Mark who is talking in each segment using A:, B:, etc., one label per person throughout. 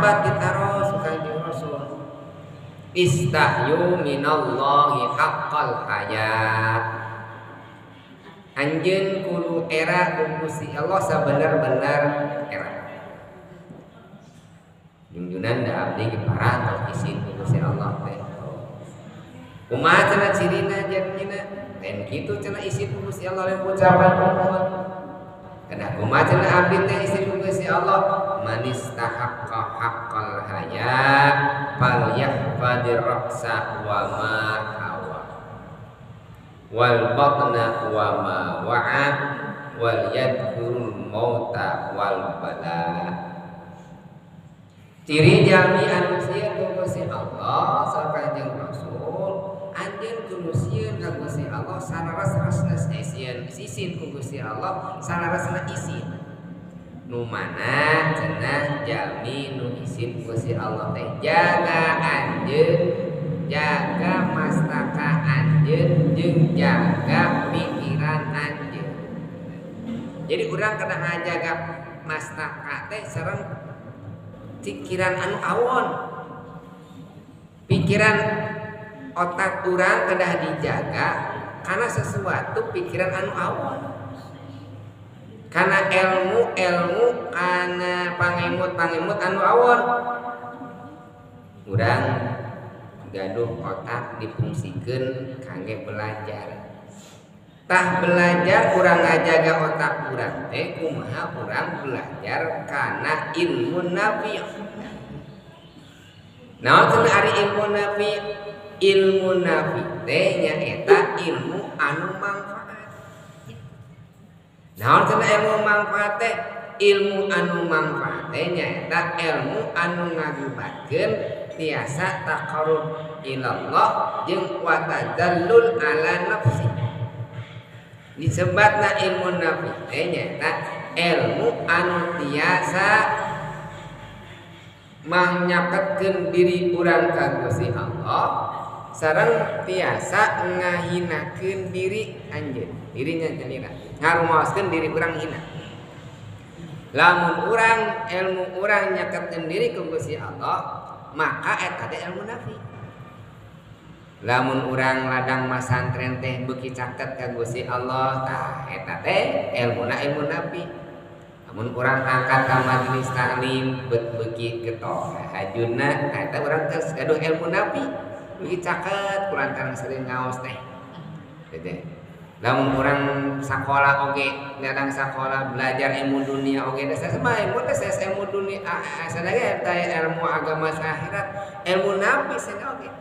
A: sahabat ditaros ku Kanjeng Rasul istahyu minallahi haqqal hayat anjeun kudu era ku Gusti Allah sabener-bener era junjunan da abdi ge parantos isin ku Gusti Allah teh kumaha cenah cirina jadina lain kitu cenah isin ku Gusti Allah lain ucapan nuhun kana kumaha cenah abdi teh isin ku Gusti Allah manistahaqqa haqqal haya fal yahfadir ra'sa wa ma hawa wal batna wa ma wa'a wal yadhkurul mauta wal bala. Ciri jalmi anu sieun ku Gusti Allah sareng Kanjeng Rasul anjeun kudu sieun ka Gusti Allah sanaras-rasna sieun isin ku Gusti Allah sanarasna isin nu mana cenah jalmi nu isin ku Gusti Allah teh jaga anjeun jaga mastaka anjeun jeung jaga pikiran anjeun. Jadi urang kana ngajaga mastaka teh sareng pikiran anu awon. Pikiran otak urang kedah dijaga karena sesuatu pikiran anu awon. Karena ilmu-ilmu karena pangemut-pangemut anu awon. Urang gaduh otak difungsikeun kangge belajar. Tah belajar urang ngajaga otak urang teh kumaha urang belajar kana ilmu nafi. Naon cenah ari ilmu nafi? Ilmu nafi teh nyaeta ilmu anu mangfaat. Naon cenah ilmu mangfaat teh? Ilmu anu mangfaat teh nyaeta ilmu anu ngakibatkeun tiasa taqarrub ilallah jeung wa tadallul ala nafsi. Disebatna ilmu nafi teh nyaeta ilmu anu tiasa manyaketkeun diri urang ka Gusti Allah sareng tiasa ngahinakeun diri anjeun, dirinya nyalira ngarumaoskeun diri urang hina. Lamun urang ilmu urang nyaketkeun diri ka Gusti Allah maka eta teh ilmu nafi. Lamun urang ladang masantren teh beuki caket ka Gusti Allah tah eta teh ilmuna ilmu nafi. Lamun urang angkat ka majelis taklim beuki getol hajunna eta urang geus gaduh ilmu nafi beuki caket kulantaran sering ngaos teh. Teh lamun urang sakola oge ladang sakola belajar ilmu dunia oge da saha ilmu teh saha ilmu dunia sadaya eta ilmu agama akhirat ilmu nafi saha oge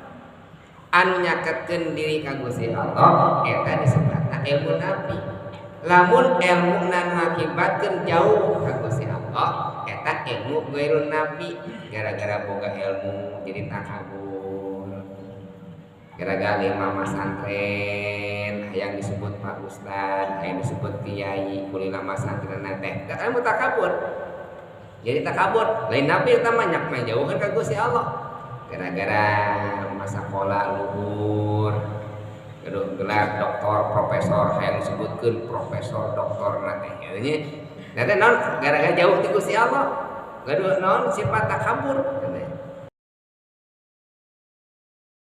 A: anu nyaketkeun diri ka Gusti Allah eta disebutna ilmu nafi. Lamun ilmu nu ngakibatkeun jauh ka Gusti Allah eta ilmu ghairun nafi. Gara-gara boga ilmu jadi takabur, gara-gara lima masantren hayang disebut Pak Ustad, hayang disebut kiai kulina masantren teh eta ilmu takabur. Jadi takabur lain nafi eta mah nyak mah jauhkeun ka Gusti Allah. Gara-gara masa sekolah luhur gaduh gelar doktor profesor hayang disebutkeun profesor doktor na teh nya teh naon gara-gara jauh ti Gusti Allah gaduh naon sifat takabur.